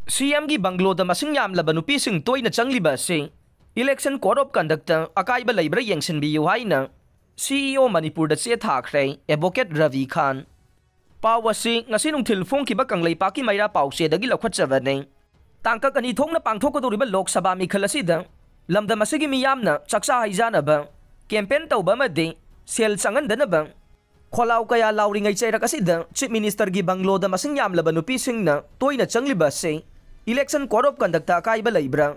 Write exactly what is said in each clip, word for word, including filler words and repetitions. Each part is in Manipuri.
ꯁꯤ ꯑꯦꯝꯒꯤ ꯕꯪꯒ꯭ꯂꯣꯗ ꯃꯁꯤꯡ ꯌꯥꯝꯂꯕ ꯅꯨꯄꯤꯁꯤꯡ ꯇꯣꯏꯅ ꯆꯪꯂꯤꯕ ꯑꯁꯤ Election Code of Conductꯇ ꯑꯀꯥꯏꯕ ꯂꯩꯕ꯭ꯔꯥ ꯌꯦꯡꯁꯤꯟꯕꯤꯌꯨ ꯍꯥꯏꯅ ꯁꯤ ꯏ ꯑꯣ ꯃꯅꯤꯄꯨꯔꯗ ꯆꯦ ꯊꯥꯈ꯭ꯔꯦ ꯑꯦꯗꯚꯣꯀꯦꯠ ꯔꯕꯤ ꯈꯥꯟ꯫ ꯄꯥꯎ ꯑꯁꯤ ꯉꯁꯤ ꯅꯨꯡꯊꯤꯜ ꯐꯣꯡꯈꯤꯕ ꯀꯪꯂꯩꯄꯥꯛꯀꯤ ꯃꯩꯔꯥ ꯄꯥꯎꯆꯦꯗꯒꯤ ꯂꯧꯈꯠꯆꯕꯅꯤ꯫ ꯇꯥꯡꯀꯛ ꯑꯅꯤ ꯊꯣꯛꯅ ꯄꯥꯡꯊꯣꯛꯀꯗꯧꯔꯤꯕ ꯂꯣꯛ ꯁꯚꯥ ꯃꯤꯈꯜ ꯑꯁꯤꯗ ꯂꯝꯗꯝ ꯑꯁꯤꯒꯤ ꯃꯤꯌꯥꯝꯅ ꯆꯥꯛꯆꯥ ꯍꯩꯖꯥꯅꯕ, ꯀꯦꯝꯄꯦꯟ ꯇꯧꯕ ꯑꯃꯗꯤ ꯁꯦꯜ ꯆꯪꯍꯟꯗꯅꯕ ꯈꯣꯜꯂꯥꯎ ꯀꯌꯥ ꯂꯥꯎꯔꯤꯉꯩ ꯆꯩꯔꯛ ꯑꯁꯤꯗ Chief Ministerꯒꯤ ꯕꯪꯒ꯭ꯂꯣꯗ ꯃꯁꯤꯡ ꯌꯥꯝꯂꯕ ꯅꯨꯄꯤꯁꯤꯡꯅ ꯇꯣꯏꯅ ꯆꯪꯂꯤꯕ ꯑꯁꯤ Election Code of Conductꯇ ꯑꯀꯥꯏꯕ ꯂꯩꯕ꯭ꯔꯥ?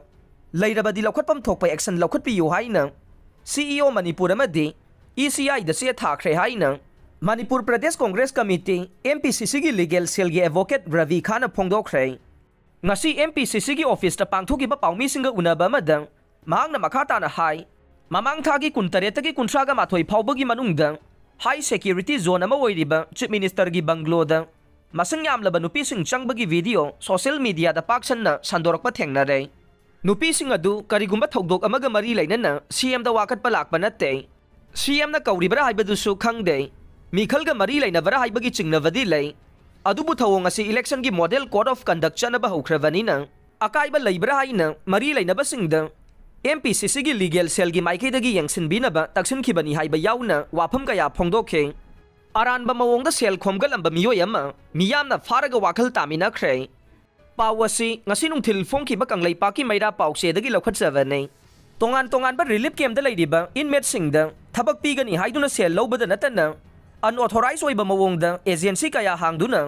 ꯂꯩꯔꯕꯗꯤ ꯂꯧꯈꯠꯐꯝ ꯊꯣꯛꯄ action ꯂꯧꯈꯠꯄꯤꯌꯨ ꯍꯥꯏꯅ ꯁꯤ ꯏ ꯑꯣ ꯃꯅꯤꯄꯨꯔ ꯑꯃꯗꯤ ꯏ ꯁꯤ ꯑꯥꯏꯗ ꯆꯦ ꯊꯥꯈ꯭ꯔꯦ ꯍꯥꯏꯅ Manipur Pradesh Congress committee, M P ꯁꯤ ꯁꯤꯒꯤ ꯂꯤꯒꯦꯜ ꯁꯦꯜꯒꯤ ꯑꯦꯗꯚꯣꯀꯦꯠ ꯔꯕꯤ ꯈꯥꯟꯅ ꯐꯣꯡꯗꯣꯛꯈ꯭ꯔꯦ꯫ ꯉꯁꯤ ꯑꯦꯝ ꯄꯤ ꯁꯤ ꯁꯤꯒꯤ ꯑꯣꯐꯤꯁꯇ ꯄꯥꯡꯊꯣꯛꯈꯤꯕ ꯄꯥꯎꯃꯤꯁꯤꯡꯒ ꯎꯅꯕ ꯑꯃꯗ ꯃꯍꯥꯛꯅ ꯃꯈꯥ ꯇꯥꯅ ꯍꯥꯏ, ꯃꯃꯥꯡ ꯊꯥꯒꯤ ꯀꯨꯟꯇꯔꯦꯠꯇꯒꯤ ꯀꯨꯟꯊ꯭ꯔꯥꯒ ꯃꯥꯊꯣꯏ ꯐꯥꯎꯕꯒꯤ ꯃꯅꯨꯡꯗ high security zone ꯑꯃ ꯑꯣꯏꯔꯤꯕ Chief Ministerꯒꯤ ꯕꯪꯒ꯭ꯂꯣꯗ ꯃꯁꯤꯡ ꯌꯥꯝꯂꯕ ꯅꯨꯄꯤꯁꯤꯡ ꯆꯪꯕꯒꯤ video social mediaꯗ ꯄꯥꯛ ꯁꯟꯅ ꯁꯟꯗꯣꯔꯛꯄ ꯊꯦꯡꯅꯔꯦ꯫ ꯅꯨꯄꯤꯁꯤꯡ ꯑꯗꯨ ꯀꯔꯤꯒꯨꯝꯕ ꯊꯧꯗꯣꯛ ꯑꯃꯒ ꯃꯔꯤ ꯂꯩꯅꯅ ꯁꯤ ꯑꯦꯝꯗ ꯋꯥꯀꯠꯄ ꯂꯥꯛꯄ ꯅꯠꯇꯦ꯫ ꯁꯤ ꯑꯦꯝꯅ ꯀꯧꯔꯤꯕ꯭ꯔꯥ ꯍꯥꯏꯕꯗꯨꯁꯨ ꯈꯪꯗꯦ꯫ ꯃꯤꯈꯜꯒ ꯃꯔꯤ ꯂꯩꯅꯕ꯭ꯔꯥ ꯍꯥꯏꯕꯒꯤ ꯆꯤꯡꯅꯕꯗꯤ ꯂꯩ꯫ ꯑꯗꯨꯕꯨ ꯊꯧꯑꯣꯡ ꯑꯁꯤ Election Code of Conduct ꯆꯠꯅꯕ ꯍꯧꯈ꯭ꯔꯕꯅꯤꯅ ꯑꯀꯥꯏꯕ ꯂꯩꯕ꯭ꯔꯥ ꯍꯥꯏꯅ ꯃꯔꯤ ꯂꯩꯅꯕꯁꯤꯡꯗ ꯑꯦꯝ ꯄꯤ ꯁꯤ ꯁꯤꯒꯤ ꯂꯤꯒꯦꯜ ꯁꯦꯜꯒꯤ ꯃꯥꯏꯀꯩꯗꯒꯤ ꯌꯦꯡꯁꯤꯟꯕꯤꯅꯕ ꯇꯛꯁꯤꯟꯈꯤꯕꯅꯤ ꯍꯥꯏꯕ ꯌꯥꯎꯅ ꯋꯥꯐꯝ ꯀꯌꯥ ꯐꯣꯡꯗꯣꯛꯈꯤ꯫ ꯑꯔꯥꯟꯕ ꯃꯑꯣꯡꯗ ꯁꯦꯜ ꯈꯣꯝꯒꯠꯂꯝꯕ ꯃꯤꯑꯣꯏ ꯑꯃ ꯃꯤꯌꯥꯝꯅ ꯐꯥꯔꯒ ꯋꯥꯈꯜ ꯇꯥꯃꯤꯟꯅꯈ꯭ꯔꯦ꯫ ꯄꯥꯎ ꯑꯁꯤ ꯉꯁꯤ ꯅꯨꯡꯊꯤꯜ ꯐꯣꯡꯈꯤꯕ ꯀꯪꯂꯩꯄꯥꯛꯀꯤ ꯃꯩꯔꯥ ꯄꯥꯎꯆꯦꯗꯒꯤ ꯂꯧꯈꯠꯆꯕꯅꯤ꯫ ꯇꯣꯉꯥꯟ ꯇꯣꯉꯥꯟꯕ relief campꯇ ꯂꯩꯔꯤꯕ inmateꯁꯤꯡꯗ ꯊꯕꯛ ꯄꯤꯒꯅꯤ ꯍꯥꯏꯗꯨꯅ ꯁꯦꯜ ꯂꯧꯕꯗ ꯅꯠꯇꯅ unauthorized ꯑꯣꯏꯕ ꯃꯑꯣꯡꯗ agency ꯀꯌꯥ ꯍꯥꯡꯗꯨꯅ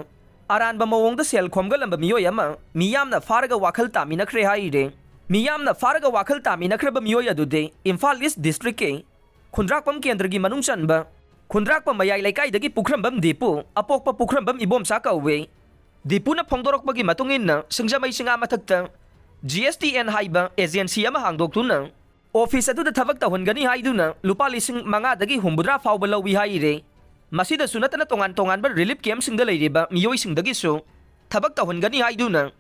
ꯑꯔꯥꯟꯕ ꯃꯑꯣꯡꯗ ꯁꯦꯜ ꯈꯣꯝꯒꯠꯂꯝꯕ ꯃꯤꯑꯣꯏ ꯑꯃ ꯃꯤꯌꯥꯝꯅ ꯐꯥꯔꯒ ꯋꯥꯈꯜ ꯇꯥꯃꯤꯟꯅꯈ꯭ꯔꯦ ꯍꯥꯏꯔꯦ꯫ ꯃꯤꯌꯥꯝꯅ ꯐꯥꯔꯒ ꯋꯥꯈꯜ ꯇꯥꯃꯤꯟꯅꯈ꯭ꯔꯕ ꯃꯤꯑꯣꯏ ꯑꯗꯨꯗꯤ ꯏꯝꯐꯥꯜ East Districtꯀꯤ ꯈꯨꯟꯗ꯭ꯔꯥꯛꯄꯝ ꯀꯦꯟꯗ꯭ꯔꯒꯤ ꯃꯅꯨꯡ ꯆꯟꯕ ꯈꯨꯟꯗ꯭ꯔꯥꯛꯄꯝ ꯃꯌꯥꯏ ꯂꯩꯀꯥꯏꯗꯒꯤ ꯄꯨꯈ꯭ꯔꯝꯕꯝ ꯗꯤꯄꯨ, ꯑꯄꯣꯛꯄ ꯄꯨꯈ꯭ꯔꯝꯕꯝ ꯏꯕꯣꯝꯆꯥ ꯀꯧꯏ꯫ ꯗꯤꯄꯨꯅ ꯐꯣꯡꯗꯣꯔꯛꯄꯒꯤ ꯃꯇꯨꯡ ꯏꯟꯅ, ꯁꯤꯡꯖꯃꯩ ꯆꯤꯡꯉꯥ ꯃꯊꯛꯇ ꯖꯤ ꯑꯦꯁ ꯇꯤ ꯑꯦꯟ ꯍꯥꯏꯕ agency ꯑꯃ ꯍꯥꯡꯗꯣꯛꯇꯨꯅ office ꯑꯗꯨꯗ ꯊꯕꯛ ꯇꯧꯍꯟꯒꯅꯤ ꯍꯥꯏꯗꯨꯅ ꯂꯨꯄꯥ ꯂꯤꯁꯤꯡ ꯃꯉꯥꯗꯒꯤ ꯍꯨꯝꯐꯨꯇꯔꯥ ꯐꯥꯎꯕ ꯂꯧꯏ ꯍꯥꯏꯔꯦ꯫ ꯃꯁꯤꯗꯁꯨ ꯅꯠꯇꯅ ꯇꯣꯉꯥꯟ ꯇꯣꯉꯥꯟꯕ relief campꯁꯤꯡꯗ ꯂꯩꯔꯤꯕ ꯃꯤꯑꯣꯏꯁꯤꯡꯗꯒꯤꯁꯨ ꯊꯕꯛ ꯇꯧꯍꯟꯒꯅꯤ ꯍꯥꯏꯗꯨꯅ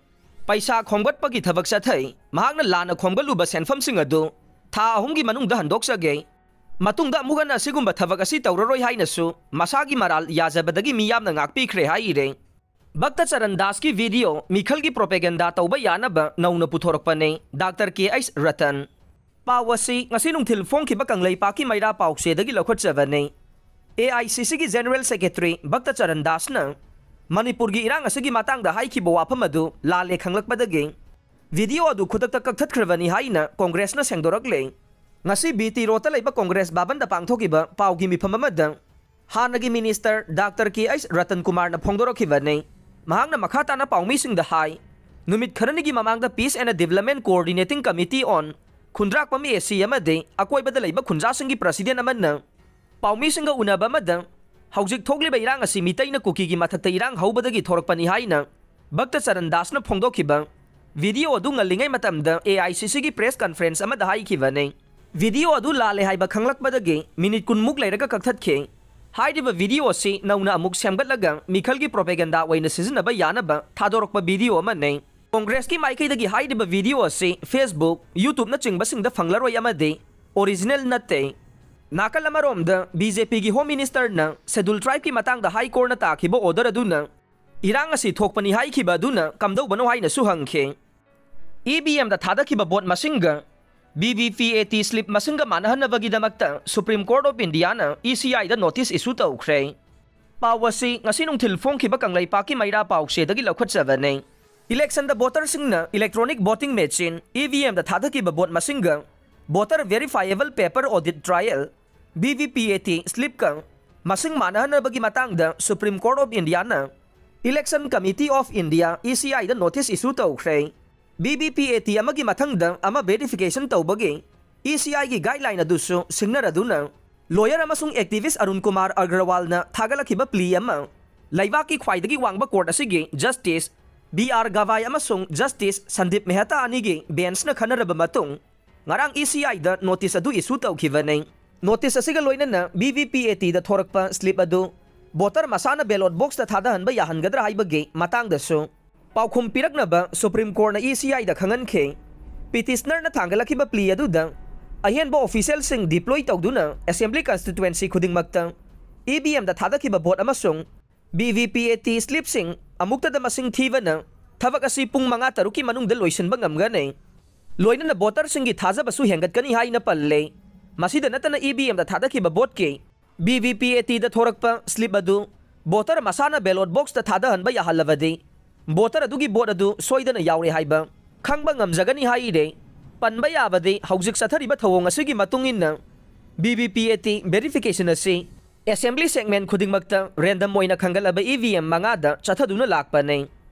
ꯄꯩꯁꯥ ꯈꯣꯝꯒꯠꯄꯒꯤ ꯊꯕꯛ ꯆꯠꯊꯩ꯫ ꯃꯍꯥꯛꯅ ꯂꯥꯟꯅ ꯈꯣꯝꯒꯠꯂꯨꯕ ꯁꯦꯟꯐꯝꯁꯤꯡ ꯑꯗꯨ ꯊꯥ ꯑꯍꯨꯝꯒꯤ ꯃꯅꯨꯡꯗ ꯍꯟꯗꯣꯛꯆꯒꯦ꯫ ꯃꯇꯨꯡꯗ ꯑꯃꯨꯛ ꯍꯟꯅ ꯑꯁꯤꯒꯨꯝꯕ ꯊꯕꯛ ꯑꯁꯤ ꯇꯧꯔꯔꯣꯏ ꯍꯥꯏꯅꯁꯨ ꯃꯁꯥꯒꯤ ꯃꯔꯥꯜ ꯌꯥꯖꯕꯗꯒꯤ ꯃꯤꯌꯥꯝꯅ ꯉꯥꯛꯄꯤꯈ꯭ꯔꯦ ꯍꯥꯏꯔꯦ꯫ ꯚꯛꯇ ꯆꯔꯟ ꯗꯥꯁꯀꯤ ꯚꯤꯗꯤꯑꯣ ꯃꯤꯈꯜꯒꯤ ꯄ꯭ꯔꯣꯄꯦꯒꯦꯟꯗꯥ ꯇꯧꯕ ꯌꯥꯅꯕ ꯅꯧꯅ ꯄꯨꯊꯣꯔꯛꯄꯅꯤ꯫ ꯗꯥꯛꯇꯔ ꯀꯦ ꯑꯩꯆ ꯔꯇꯟ꯫ ꯄꯥꯎ ꯑꯁꯤ ꯉꯁꯤ ꯅꯨꯡꯊꯤꯜ ꯐꯣꯡꯈꯤꯕ ꯀꯪꯂꯩꯄꯥꯛꯀꯤ ꯃꯩꯔꯥ ꯄꯥꯎꯆꯦꯗꯒꯤ ꯂꯧꯈꯠꯆꯕꯅꯤ꯫ ꯑꯦ ꯑꯥꯏ ꯁꯤ ꯁꯤꯒꯤ ꯖꯦꯅꯔꯦꯜ ꯁꯦꯀ꯭ꯔꯦꯇꯔꯤ ꯚꯛꯇ ꯆꯔꯟ ꯗꯥꯁꯅ ꯃꯅꯤꯄꯨꯔꯒꯤ ꯏꯔꯥꯡ ꯑꯁꯤꯒꯤ ꯃꯇꯥꯡꯗ ꯍꯥꯏꯈꯤꯕ ꯋꯥꯐꯝ ꯑꯗꯨ ꯂꯥꯜꯂꯦ ꯈꯪꯂꯛꯄꯗꯒꯤ ꯚꯤꯗꯤꯑꯣ ꯑꯗꯨ ꯈꯨꯗꯛꯇ ꯀꯛꯊꯠꯈ꯭ꯔꯕꯅꯤ ꯍꯥꯏꯅ ꯀꯣꯡꯒ꯭ꯔꯦꯁꯅ ꯁꯦꯡꯗꯣꯔꯛꯂꯦ꯫ ꯉꯁꯤ ꯕꯤ ꯇꯤ ꯔꯣꯗꯇ ꯂꯩꯕ ꯀꯣꯡꯒ꯭ꯔꯦꯁ ꯚꯕꯟꯗ ꯄꯥꯡꯊꯣꯛꯈꯤꯕ ꯄꯥꯎꯒꯤ ꯃꯤꯐꯝ ꯑꯃꯗ ꯍꯥꯟꯅꯒꯤ ꯃꯤꯅꯤꯁꯇꯔ ꯗꯥꯛꯇꯔ ꯀꯦ ꯑꯩꯆ ꯔꯇꯟ ꯀꯨꯃꯥꯔꯅ ꯐꯣꯡꯗꯣꯔꯛꯈꯤꯕꯅꯤ꯫ ꯃꯍꯥꯛꯅ ꯃꯈꯥ ꯇꯥꯅ ꯄꯥꯎꯃꯤꯁꯤꯡꯗ ꯍꯥꯏ, ꯅꯨꯃꯤꯠ ꯈꯔꯅꯤꯒꯤ ꯃꯃꯥꯡꯗ Peace and Development Coordinating Committee on ꯈꯨꯟꯗ꯭ꯔꯥꯛꯄꯝ ꯑꯦ ꯁꯤ ꯑꯃꯗꯤ ꯑꯀꯣꯏꯕꯗ ꯂꯩꯕ ꯈꯨꯟꯖꯥꯁꯤꯡꯒꯤ ꯄ꯭ꯔꯁꯤꯗꯦꯟ ꯑꯃꯅ ꯄꯥꯎꯃꯤꯁꯤꯡꯒ ꯎꯅꯕ ꯑꯃꯗ ꯍꯧꯖꯤꯛ ꯊꯣꯛꯂꯤꯕ ꯏꯔꯥꯡ ꯑꯁꯤ ꯃꯤꯇꯩꯅ ꯀꯨꯀꯤꯒꯤ ꯃꯊꯛꯇ ꯏꯔꯥꯡ ꯍꯧꯕꯗꯒꯤ ꯊꯣꯔꯛꯄꯅꯤ ꯍꯥꯏꯅ ꯚꯛꯇ ꯆꯔꯟ ꯗꯥꯁꯅ ꯐꯣꯡꯗꯣꯛꯈꯤꯕ ꯚꯤꯗꯤꯑꯣ ꯑꯗꯨ ꯉꯜꯂꯤꯉꯩ ꯃꯇꯝꯗ ꯑꯦ ꯑꯥꯏ ꯁꯤ ꯁꯤꯒꯤ ꯄ꯭ꯔꯦꯁ ꯀꯟꯐꯔꯦꯟꯁ ꯑꯃꯗ ꯍꯥꯏꯈꯤꯕꯅꯤ꯫ ꯚꯤꯗꯤꯑꯣ ꯑꯗꯨ ꯂꯥꯜꯂꯦ ꯍꯥꯏꯕ ꯈꯪꯂꯛꯄꯗꯒꯤ ꯃꯤꯅꯤꯠ ꯀꯨꯟꯃꯨꯛ ꯂꯩꯔꯒ ꯀꯛꯊꯠꯈꯤ꯫ ꯍꯥꯏꯔꯤꯕ ꯚꯤꯗꯤꯑꯣ ꯑꯁꯤ ꯅꯧꯅ ꯑꯃꯨꯛ ꯁꯦꯝꯒꯠꯂꯒ ꯃꯤꯈꯜꯒꯤ ꯄ꯭ꯔꯣꯄꯦꯒꯦꯟꯗꯥ ꯑꯣꯏꯅ ꯁꯤꯖꯤꯟꯅꯕ ꯌꯥꯅꯕ ꯊꯥꯗꯣꯔꯛꯄ ꯚꯤꯗꯤꯑꯣ ꯑꯃꯅꯤ꯫ ꯀꯣꯡꯒ꯭ꯔꯦꯁꯀꯤ ꯃꯥꯏꯀꯩꯗꯒꯤ ꯍꯥꯏꯔꯤꯕ ꯚꯤꯗꯤꯑꯣ ꯑꯁꯤ Facebook, YouTube ꯅꯆꯤꯡꯕꯁꯤꯡꯗ ꯐꯪꯂꯔꯣꯏ ꯑꯃꯗꯤ ꯑꯣꯔꯤꯖꯤꯅꯦꯜ ꯅꯠꯇꯦ꯫ ꯅꯥꯀꯜ ꯑꯃꯔꯣꯝꯗ ꯕꯤ ꯖꯦ ꯄꯤꯒꯤ ꯍꯣꯝ ꯃꯤꯅꯤꯁꯇꯔꯅ ꯁꯦꯗꯨꯜ ꯇ꯭ꯔꯥꯏꯕꯀꯤ ꯃꯇꯥꯡꯗ ꯍꯥꯏ ꯀꯣꯔꯠꯅ ꯇꯥꯈꯤꯕ ꯑꯣꯔꯗꯔ ꯑꯗꯨꯅ ꯏꯔꯥꯡ ꯑꯁꯤ ꯊꯣꯛꯄꯅꯤ ꯍꯥꯏꯈꯤꯕ ꯑꯗꯨꯅ ꯀꯝꯗꯧꯕꯅꯣ ꯍꯥꯏꯅꯁꯨ ꯍꯪꯈꯤ꯫ ꯏ ꯚꯤ ꯑꯦꯝꯗ ꯊꯥꯗꯈꯤꯕ ꯚꯣꯠ ꯃꯁꯤꯡꯒ V V P A T slip ꯃꯁꯤꯡꯒ ꯃꯥꯟꯅꯍꯟꯅꯕꯒꯤꯗꯃꯛꯇ ꯁꯨꯄ꯭ꯔꯤꯝ ꯀꯣꯔꯠ ꯑꯣꯐ ꯏꯟꯗꯤꯌꯥꯅ ꯏ ꯁꯤ ꯑꯥꯏꯗ ꯅꯣꯇꯤꯁ ꯏꯁꯨ ꯇꯧꯈ꯭ꯔꯦ꯫ ꯄꯥꯎ ꯑꯁꯤ ꯉꯁꯤ ꯅꯨꯡꯊꯤꯜ ꯐꯣꯡꯈꯤꯕ ꯀꯪꯂꯩꯄꯥꯛꯀꯤ ꯃꯩꯔꯥ ꯄꯥꯎꯆꯦꯗꯒꯤ ꯂꯧꯈꯠꯆꯕꯅꯤ꯫ ꯏꯂꯦꯛꯁꯟꯗ ꯚꯣꯇꯔꯁꯤꯡꯅ electronic voting machine, E V ꯑꯦꯝꯗ ꯊꯥꯗꯈꯤꯕ ꯚꯣꯠ ꯃꯁꯤꯡꯒ voter verifiable paper audit trail, V V P A T ꯁ꯭ꯂꯤꯞꯀ ꯃꯁꯤꯡ ꯃꯥꯟꯅꯍꯟꯅꯕꯒꯤ ꯃꯇꯥꯡꯗ ꯁꯨꯄ꯭ꯔꯤꯝ ꯀꯣꯔꯠ ꯑꯣꯐ ꯏꯟꯗꯤꯌꯥꯅ election committee of India, E C ꯑꯥꯏꯗ ꯅꯣꯇꯤꯁ ꯏꯁꯨ ꯇꯧꯈ꯭ꯔꯦ꯫ V V P A T ꯑꯃꯒꯤ ꯃꯊꯪꯗ ꯑꯃ ꯚꯦꯔꯤꯐꯤꯀꯦꯁꯟ ꯇꯧꯕꯒꯤ ꯏ ꯁꯤ ꯑꯥꯏꯒꯤ ꯒꯥꯏꯗꯂꯥꯏꯟ ꯑꯗꯨꯁꯨ ꯁꯤꯡꯅꯔꯗꯨꯅ ꯂꯣꯌꯔ ꯑꯃꯁꯨꯡ ꯑꯦꯛꯇꯤꯚꯤꯁ꯭ꯠ ꯑꯔꯨꯟ ꯀꯨꯃꯥꯔ ꯑꯒ꯭ꯔꯋꯥꯜꯅ ꯊꯥꯒꯠꯂꯛꯈꯤꯕ ꯄ꯭ꯂꯤ ꯑꯃ ꯂꯩꯕꯥꯛꯀꯤ ꯈ꯭ꯋꯥꯏꯗꯒꯤ ꯋꯥꯡꯕ ꯀꯣꯔꯠ ꯑꯁꯤꯒꯤ ꯖꯁꯇꯤꯁ ꯕꯤ ꯑꯥꯔ ꯒꯚꯥꯏ ꯑꯃꯁꯨꯡ ꯖꯁꯇꯤꯁ ꯁꯟꯗꯤꯞ ꯃꯦꯍꯇꯥ ꯑꯅꯤꯒꯤ ꯕꯦꯟꯆꯅ ꯈꯟꯅꯔꯕ ꯃꯇꯨꯡ, ꯉꯔꯥꯡ ꯏ ꯁꯤ ꯑꯥꯏꯗ ꯅꯣꯇꯤꯁ ꯑꯗꯨ ꯏꯁꯨ ꯇꯧꯈꯤꯕꯅꯤ꯫ ꯅꯣꯇꯤꯁ ꯑꯁꯤꯒ ꯂꯣꯏꯅꯅ ꯚꯤ ꯚꯤ ꯄꯤ ꯑꯦ ꯇꯤꯗ ꯊꯣꯔꯛꯄ ꯁ꯭ꯂꯤꯞ ꯑꯗꯨ ꯚꯣꯇꯔ ꯃꯁꯥꯅ ꯕꯦꯂꯣꯠ ꯕꯣꯛꯁꯇ ꯊꯥꯗꯍꯟꯕ ꯌꯥꯍꯟꯒꯗ꯭ꯔꯥ ꯍꯥꯏꯕꯒꯤ ꯃꯇꯥꯡꯗꯁꯨ ꯄꯥꯎꯈꯨꯝ ꯄꯤꯔꯛꯅꯕ ꯁꯨꯄ꯭ꯔꯤꯝ ꯀꯣꯔꯠꯅ ꯏ ꯁꯤ ꯑꯥꯏꯗ ꯈꯪꯍꯟꯈꯤ꯫ ꯄꯤꯇꯤꯁꯅꯔꯅ ꯊꯥꯡꯒꯠꯂꯛꯈꯤꯕ ꯄ꯭ꯂꯤ ꯑꯗꯨꯗ ꯑꯍꯦꯟꯕ ꯑꯣꯐꯤꯁꯤꯌꯦꯜꯁꯤꯡ ꯗꯤꯄ꯭ꯂꯣꯏ ꯇꯧꯗꯨꯅ ꯑꯦꯁꯦꯝꯕ꯭ꯂꯤ ꯀꯟꯁꯇꯤꯇ꯭ꯋꯦꯟꯁꯤ ꯈꯨꯗꯤꯡꯃꯛꯇ ꯏ ꯚꯤ ꯑꯦꯝꯗ ꯊꯥꯗꯈꯤꯕ ꯚꯣꯠ ꯑꯃꯁꯨꯡ V V P A T ꯁ꯭ꯂꯤꯞꯁꯤꯡ ꯑꯃꯨꯛꯇꯗ ꯃꯁꯤꯡ ꯊꯤꯕꯅ ꯊꯕꯛ ꯑꯁꯤ ꯄꯨꯡ ꯃꯉꯥ ꯇꯔꯨꯛꯀꯤ ꯃꯅꯨꯡꯗ ꯂꯣꯏꯁꯤꯟꯕ ꯉꯝꯒꯅꯤ꯫ ꯂꯣꯏꯅꯅ ꯚꯣꯇꯔꯁꯤꯡꯒꯤ ꯊꯥꯖꯕꯁꯨ ꯍꯦꯟꯒꯠꯀꯅꯤ ꯍꯥꯏꯅ ꯄꯜꯂꯦ꯫ ꯃꯁꯤꯗ ꯅꯠꯇꯅ ꯏ ꯚꯤ ꯑꯦꯝꯗ ꯊꯥꯗꯈꯤꯕ ꯚꯣꯠꯀꯤ ꯚꯤ ꯚꯤ ꯄꯤ ꯑꯦ ꯇꯤꯗ ꯊꯣꯔꯛꯄ ꯁ꯭ꯂꯤꯞ ꯑꯗꯨ ꯚꯣꯇꯔ ꯃꯁꯥꯅ ꯕꯦꯂꯣꯠ ꯕꯣꯛꯁꯇ ꯊꯥꯗꯍꯟꯕ ꯌꯥꯍꯜꯂꯕꯗꯤ ꯚꯣꯇꯔ ꯑꯗꯨꯒꯤ ꯚꯣꯠ ꯑꯗꯨ ꯁꯣꯏꯗꯅ ꯌꯥꯎꯔꯦ ꯍꯥꯏꯕ ꯈꯪꯕ ꯉꯝꯖꯒꯅꯤ ꯍꯥꯏꯔꯦ꯫ ꯄꯟꯕ ꯌꯥꯕꯗꯤ ꯍꯧꯖꯤꯛ ꯆꯠꯊꯔꯤꯕ ꯊꯧꯑꯣꯡ ꯑꯁꯤꯒꯤ ꯃꯇꯨꯡ ꯏꯟꯅ V V P A T verification ꯑꯁꯤ ꯑꯦꯁꯦꯝꯕ꯭ꯂꯤ ꯁꯦꯒꯃꯦꯟ ꯈꯨꯗꯤꯡꯃꯛꯇ ꯔꯦꯟꯗꯝ ꯑꯣꯏꯅ ꯈꯟꯒꯠꯂꯕ ꯏ ꯚꯤ ꯑꯦꯝ ꯃꯉꯥꯗ ꯆꯠꯊꯗꯨꯅ ꯂꯥꯛꯄꯅꯤ꯫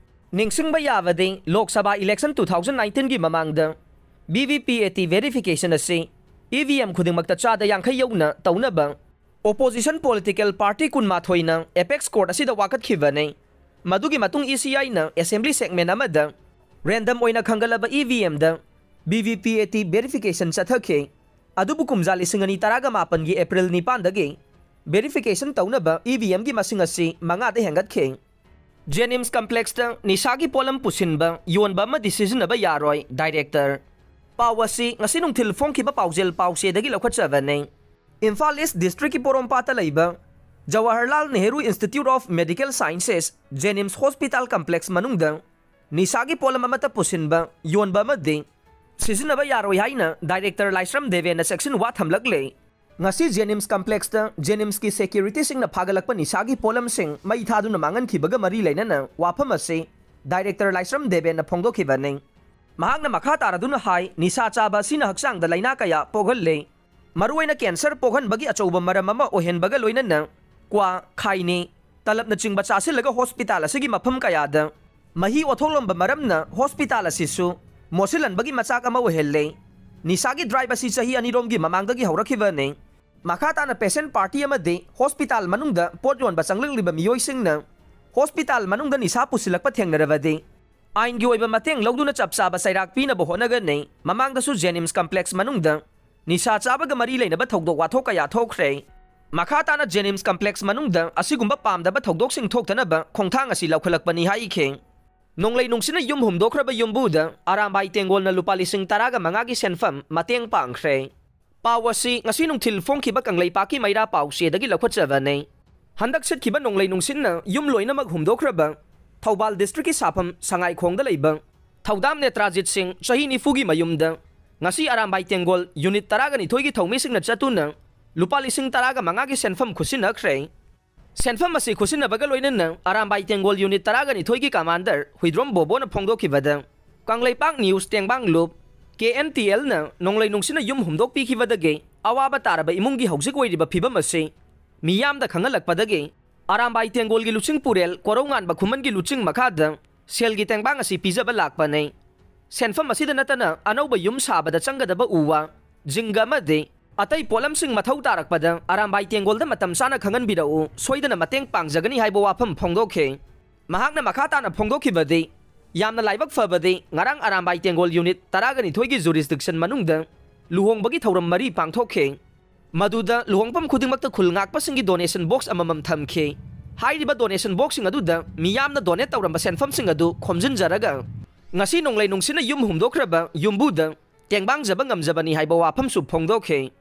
ꯅꯤꯡꯁꯤꯡꯕ ꯌꯥꯕꯗꯤ Lok Sabha election two thousand ꯅꯥꯏꯟꯇꯤꯟꯒꯤ ꯃꯃꯥꯡꯗ V V P A T verification ꯑꯁꯤ ꯏ ꯚꯤ ꯑꯦꯝ ꯈꯨꯗꯤꯡꯃꯛꯇ ꯆꯥꯗ ꯌꯥꯡꯈꯩ ꯌꯧꯅ ꯇꯧꯅꯕ ꯑꯣꯄꯣꯖꯤꯁꯟ ꯄꯣꯂꯤꯇꯤꯀꯦꯜ ꯄꯥꯔꯇꯤ ꯀꯨꯟꯃꯥꯊꯣꯏꯅ ꯑꯦꯄꯦꯛꯁ ꯀꯣꯔꯠ ꯑꯁꯤꯗ ꯋꯥꯀꯠꯈꯤꯕꯅꯤ꯫ ꯃꯗꯨꯒꯤ ꯃꯇꯨꯡ ꯏ ꯁꯤ ꯑꯥꯏꯅ ꯑꯦꯁꯦꯝꯕ꯭ꯂꯤ ꯁꯦꯒꯃꯦꯟ ꯑꯃꯗ ꯔꯦꯟꯗꯝ ꯑꯣꯏꯅ ꯈꯟꯒꯠꯂꯕ ꯏ ꯚꯤ ꯑꯦꯝꯗ V V P A T verification ꯆꯠꯊꯈꯤ꯫ ꯑꯗꯨꯕꯨ ꯀꯨꯝꯖꯥ ꯂꯤꯁꯤꯡ ꯑꯅꯤ ꯇꯔꯥꯒ ꯃꯥꯄꯟꯒꯤ ꯑꯦꯄ꯭ꯔꯤꯜ ꯅꯤꯄꯥꯟꯗꯒꯤ ꯚꯦꯔꯤꯐꯤꯀꯦꯁꯟ ꯇꯧꯅꯕ ꯏ ꯚꯤ ꯑꯦꯝꯒꯤ ꯃꯁꯤꯡ ꯑꯁꯤ ꯃꯉꯥꯗ ꯍꯦꯟꯒꯠꯈꯤ꯫ ꯖꯦꯅꯤꯝꯁ ꯀꯝꯄ꯭ꯂꯦꯛꯁꯇ ꯅꯤꯁꯥꯒꯤ ꯄꯣꯠꯂꯝ ꯄꯨꯁꯤꯟꯕ, ꯌꯣꯟꯕ ꯑꯃꯗꯤ ꯁꯤꯖꯤꯟꯅꯕ ꯌꯥꯔꯣꯏ, ꯗꯥꯏꯔꯦꯛꯇꯔ꯫ ꯄꯥꯎ ꯑꯁꯤ ꯉꯁꯤ ꯅꯨꯡꯊꯤꯜ ꯐꯣꯡꯈꯤꯕ ꯄꯥꯎꯖꯦꯜ ꯄꯥꯎꯆꯦꯗꯒꯤ ꯂꯧꯈꯠꯆꯕꯅꯤ꯫ ꯏꯝꯐꯥꯜ ꯏꯁ ꯗꯤꯁꯇ꯭ꯔꯤꯛꯀꯤ ꯄꯣꯔꯣꯝꯄꯥꯠꯇ ꯂꯩꯕ Jawaharlal Nehru institute of medical sciences, JNIMS hospital complex ꯃꯅꯨꯡꯗ ꯅꯤꯁꯥꯒꯤ ꯄꯣꯠꯂꯝ ꯑꯃꯠꯇ ꯄꯨꯁꯤꯟꯕ, ꯌꯣꯟꯕ ꯑꯃꯗꯤ ꯁꯤꯖꯤꯟꯅꯕ ꯌꯥꯔꯣꯏ ꯍꯥꯏꯅ ꯗꯥꯏꯔꯦꯛꯇꯔ ꯂꯥꯏꯁ꯭ꯔꯝ ꯗꯦꯕꯦꯅ ꯆꯦꯛꯁꯤꯟꯋꯥ ꯊꯝꯂꯛꯂꯦ꯫ ꯉꯁꯤ ꯖꯦꯅꯤꯝꯁ ꯀꯝꯄ꯭ꯂꯦꯛꯁꯇ ꯖꯦꯅꯤꯝꯁꯀꯤ ꯁꯦꯀ꯭ꯌꯨꯔꯤꯇꯤꯁꯤꯡꯅ ꯐꯥꯒꯠꯂꯛꯄ ꯅꯤꯁꯥꯒꯤ ꯄꯣꯠꯂꯝꯁꯤꯡ ꯃꯩ ꯊꯥꯗꯨꯅ ꯃꯥꯡꯍꯟꯈꯤꯕꯒ ꯃꯔꯤ ꯂꯩꯅꯅ ꯋꯥꯐꯝ ꯑꯁꯤ ꯗꯥꯏꯔꯦꯛꯇꯔ ꯂꯥꯏꯁ꯭ꯔꯝ ꯗꯦꯕꯦꯟꯅ ꯐꯣꯡꯗꯣꯛꯈꯤꯕꯅꯤ꯫ ꯃꯍꯥꯛꯅ ꯃꯈꯥ ꯇꯥꯔꯗꯨꯅ ꯍꯥꯏ, ꯅꯤꯁꯥ ꯆꯥꯕ ꯑꯁꯤꯅ ꯍꯛꯆꯥꯡꯗ ꯂꯥꯏꯅꯥ ꯀꯌꯥ ꯄꯣꯛꯍꯜꯂꯤ꯫ ꯃꯔꯨꯑꯣꯏꯅ ꯀꯦꯟꯁꯔ ꯄꯣꯛꯍꯟꯕꯒꯤ ꯑꯆꯧꯕ ꯃꯔꯝ ꯑꯃ ꯑꯣꯏꯍꯟꯕꯒ ꯂꯣꯏꯅꯅ ꯀ꯭ꯋꯥ, ꯈꯥꯏꯅꯤ, ꯇꯂꯞꯅꯆꯤꯡꯕ ꯆꯥꯁꯤꯜꯂꯒ ꯍꯣꯁꯄꯤꯇꯥꯜ ꯑꯁꯤꯒꯤ ꯃꯐꯝ ꯀꯌꯥꯗ ꯃꯍꯤ ꯑꯣꯊꯣꯛꯂꯝꯕ ꯃꯔꯝꯅ ꯍꯣꯁꯄꯤꯇꯥꯜ ꯑꯁꯤꯁꯨ ꯃꯣꯠꯁꯤꯜꯍꯟꯕꯒꯤ ꯃꯆꯥꯛ ꯑꯃ ꯑꯣꯏꯍꯜꯂꯦ꯫ ꯅꯤꯁꯥꯒꯤ ꯗ꯭ꯔꯥꯏꯚ ꯑꯁꯤ ꯆꯍꯤ ꯑꯅꯤꯔꯣꯝꯒꯤ ꯃꯃꯥꯡꯗꯒꯤ ꯍꯧꯔꯛꯈꯤꯕꯅꯤ꯫ ꯃꯈꯥ ꯇꯥꯅ ꯄꯦꯁꯦꯟꯠ ꯄꯥꯔꯇꯤ ꯑꯃꯗꯤ ꯍꯣꯁꯄꯤꯇꯥꯜ ꯃꯅꯨꯡꯗ ꯄꯣꯠ ꯌꯣꯟꯕ ꯆꯪꯂꯛꯂꯤꯕ ꯃꯤꯑꯣꯏꯁꯤꯡꯅ ꯍꯣꯁꯄꯤꯇꯥꯜ ꯃꯅꯨꯡꯗ ꯅꯤꯁꯥ ꯄꯨꯁꯤꯜꯂꯛꯄ ꯊꯦꯡꯅꯔꯕꯗꯤ ꯑꯥꯏꯟꯒꯤ ꯑꯣꯏꯕ ꯃꯇꯦꯡ ꯂꯧꯗꯨꯅ ꯆꯞ ꯆꯥꯕ ꯆꯩꯔꯥꯛ ꯄꯤꯅꯕ ꯍꯣꯠꯅꯒꯅꯤ꯫ ꯃꯃꯥꯡꯗꯁꯨ ꯖꯦꯅꯤꯝꯁ ꯀꯝꯄ꯭ꯂꯦꯛꯁ ꯃꯅꯨꯡꯗ ꯅꯤꯁꯥ ꯆꯥꯕꯒ ꯃꯔꯤ ꯂꯩꯅꯕ ꯊꯧꯗꯣꯛ ꯋꯥꯊꯣꯛ ꯀꯌꯥ ꯊꯣꯛꯈ꯭ꯔꯦ꯫ ꯃꯈꯥ ꯇꯥꯅ ꯖꯦꯅꯤꯝꯁ ꯀꯝꯄ꯭ꯂꯦꯛꯁ ꯃꯅꯨꯡꯗ ꯑꯁꯤꯒꯨꯝꯕ ꯄꯥꯝꯗꯕ ꯊꯧꯗꯣꯛꯁꯤꯡ ꯊꯣꯛꯇꯅꯕ ꯈꯣꯡꯊꯥꯡ ꯑꯁꯤ ꯂꯧꯈꯠꯂꯛꯄꯅꯤ ꯍꯥꯏꯈꯤ꯫ ꯅꯣꯡꯂꯩ ꯅꯨꯡꯁꯤꯠꯅ ꯌꯨꯝ ꯍꯨꯝꯗꯣꯛꯈ꯭ꯔꯕ ꯌꯨꯝꯕꯨꯗ ꯑꯔꯥꯝꯕꯥꯏ ꯇꯦꯡꯒꯣꯜꯅ ꯂꯨꯄꯥ ꯂꯤꯁꯤꯡ ꯇꯔꯥꯒ ꯃꯉꯥꯒꯤ ꯁꯦꯟꯐꯝ ꯃꯇꯦꯡ ꯄꯥꯡꯈ꯭ꯔꯦ꯫ ꯄꯥꯎ ꯑꯁꯤ ꯉꯁꯤ ꯅꯨꯡꯊꯤꯜ ꯐꯣꯡꯈꯤꯕ ꯀꯪꯂꯩꯄꯥꯛꯀꯤ ꯃꯩꯔꯥ ꯄꯥꯎꯆꯦꯗꯒꯤ ꯂꯧꯈꯠꯆꯕꯅꯤ꯫ ꯍꯟꯗꯛ ꯁꯤꯠꯈꯤꯕ ꯅꯣꯡꯂꯩ ꯅꯨꯡꯁꯤꯠꯅ ꯌꯨꯝ ꯂꯣꯏꯅꯃꯛ ꯍꯨꯝꯗꯣꯛꯈ꯭ꯔꯕ ꯊꯧꯕꯥꯜ ꯗꯤꯁꯇ꯭ꯔꯤꯛꯀꯤ ꯁꯥꯐꯝ ꯁꯉꯥꯏꯈꯣꯡꯗ ꯂꯩꯕ ꯊꯧꯗꯥꯝ ꯅꯦꯇ꯭ꯔꯥꯖꯤꯠ ꯁꯤꯡ, ꯆꯍꯤ ꯅꯤꯐꯨꯒꯤ ꯃꯌꯨꯝꯗ ꯉꯁꯤ ꯑꯔꯥꯝꯕꯥꯏ ꯇꯦꯡꯒꯣꯜ ꯌꯨꯅꯤꯠ ꯇꯔꯥꯒ ꯅꯤꯊꯣꯏꯒꯤ ꯊꯧꯃꯤꯁꯤꯡꯅ ꯆꯠꯇꯨꯅ ꯂꯨꯄꯥ ꯂꯤꯁꯤꯡ ꯇꯔꯥꯒ ꯃꯉꯥꯒꯤ ꯁꯦꯟꯐꯝ ꯈꯨꯠꯁꯤꯟꯅꯈ꯭ꯔꯦ꯫ ꯁꯦꯟꯐꯝ ꯑꯁꯤ ꯈꯨꯠꯁꯤꯟꯅꯕꯒ ꯂꯣꯏꯅꯅ ꯑꯔꯥꯝꯕꯥꯏ ꯇꯦꯡꯒꯣꯜ ꯌꯨꯅꯤꯠ ꯇꯔꯥꯒ ꯅꯤꯊꯣꯏꯒꯤ ꯀꯃꯥꯟꯗꯔ ꯍꯨꯏꯗ꯭ꯔꯣꯝ ꯕꯣꯕꯣꯅ ꯐꯣꯡꯗꯣꯛꯈꯤꯕꯗ, ꯀꯪꯂꯩꯄꯥꯛ ꯅ꯭ꯌꯨꯁ ꯇꯦꯡꯕꯥꯡ ꯂꯨꯞ, ꯀꯦ ꯑꯦꯟ ꯇꯤ ꯑꯦꯜꯅ ꯅꯣꯡꯂꯩ ꯅꯨꯡꯁꯤꯠꯅ ꯌꯨꯝ ꯍꯨꯝꯗꯣꯛꯄꯤꯈꯤꯕꯗꯒꯤ ꯑꯋꯥꯕ ꯇꯥꯔꯕ ꯏꯃꯨꯡꯒꯤ ꯍꯧꯖꯤꯛ ꯑꯣꯏꯔꯤꯕ ꯐꯤꯕꯝ ꯑꯁꯤ ꯃꯤꯌꯥꯝꯗ ꯈꯪꯍꯜꯂꯛꯄꯗꯒꯤ, ꯑꯔꯥꯝꯕꯥꯏ ꯇꯦꯡꯒꯣꯜꯒꯤ ꯂꯨꯆꯤꯡ ꯄꯨꯔꯦꯜ ꯀꯣꯔꯧꯉꯥꯟꯕ ꯈꯨꯃꯟꯒꯤ ꯂꯨꯆꯤꯡ ꯃꯈꯥꯗ ꯁꯦꯜꯒꯤ ꯇꯦꯡꯕꯥꯡ ꯑꯁꯤ ꯄꯤꯖꯕ ꯂꯥꯛꯄꯅꯤ꯫ ꯁꯦꯟꯐꯝ ꯑꯁꯤꯗ ꯅꯠꯇꯅ ꯑꯅꯧꯕ ꯌꯨꯝ ꯁꯥꯕꯗ ꯆꯪꯒꯗꯕ ꯎ ꯋꯥ, ꯖꯤꯡꯒ ꯑꯃꯗꯤ ꯑꯇꯩ ꯄꯣꯠꯂꯝꯁꯤꯡ ꯃꯊꯧ ꯇꯥꯔꯛꯄꯗ ꯑꯔꯥꯝꯕꯥꯏ ꯇꯦꯡꯒꯣꯜꯗ ꯃꯇꯝ ꯆꯥꯅ ꯈꯪꯍꯟꯕꯤꯔꯛꯎ, ꯁꯣꯏꯗꯅ ꯃꯇꯦꯡ ꯄꯥꯡꯖꯒꯅꯤ ꯍꯥꯏꯕ ꯋꯥꯐꯝ ꯐꯣꯡꯗꯣꯛꯈꯤ꯫ ꯃꯍꯥꯛꯅ ꯃꯈꯥ ꯇꯥꯅ ꯐꯣꯡꯗꯣꯛꯈꯤꯕꯗꯤ, ꯌꯥꯝꯅ ꯂꯥꯏꯕꯛ ꯐꯕꯗꯤ ꯉꯔꯥꯡ ꯑꯔꯥꯝꯕꯥꯏ ꯇꯦꯡꯒꯣꯜ ꯌꯨꯅꯤꯠ ꯇꯔꯥꯒ ꯅꯤꯊꯣꯏꯒꯤ ꯖꯨꯔꯤꯁꯗꯤꯛꯁꯟ ꯃꯅꯨꯡꯗ ꯂꯨꯍꯣꯡꯕꯒꯤ ꯊꯧꯔꯝ ꯃꯔꯤ ꯄꯥꯡꯊꯣꯛꯈꯤ꯫ ꯃꯗꯨꯗ ꯂꯨꯍꯣꯡꯐꯝ ꯈꯨꯗꯤꯡꯃꯛꯇ ꯈꯨꯜ ꯉꯥꯛꯄꯁꯤꯡꯒꯤ ꯗꯣꯅꯦꯁꯟ ꯕꯣꯛꯁ ꯑꯃꯃꯝ ꯊꯝꯈꯤ꯫ ꯍꯥꯏꯔꯤꯕ ꯗꯣꯅꯦꯁꯟ ꯕꯣꯛꯁꯁꯤꯡ ꯑꯗꯨꯗ ꯃꯤꯌꯥꯝꯅ ꯗꯣꯅꯦꯠ ꯇꯧꯔꯝꯕ ꯁꯦꯟꯐꯝꯁꯤꯡ ꯑꯗꯨ ꯈꯣꯝꯖꯤꯟꯖꯔꯒ ꯉꯁꯤ ꯅꯣꯡꯂꯩ ꯅꯨꯡꯁꯤꯠꯅ ꯌꯨꯝ ꯍꯨꯝꯗꯣꯛꯈ꯭ꯔꯕ ꯌꯨꯝꯕꯨꯗ ꯇꯦꯡꯕꯥꯡꯖꯕ ꯉꯝꯖꯕꯅꯤ ꯍꯥꯏꯕ ꯋꯥꯐꯝꯁꯨ ꯐꯣꯡꯗꯣꯛꯈꯤ꯫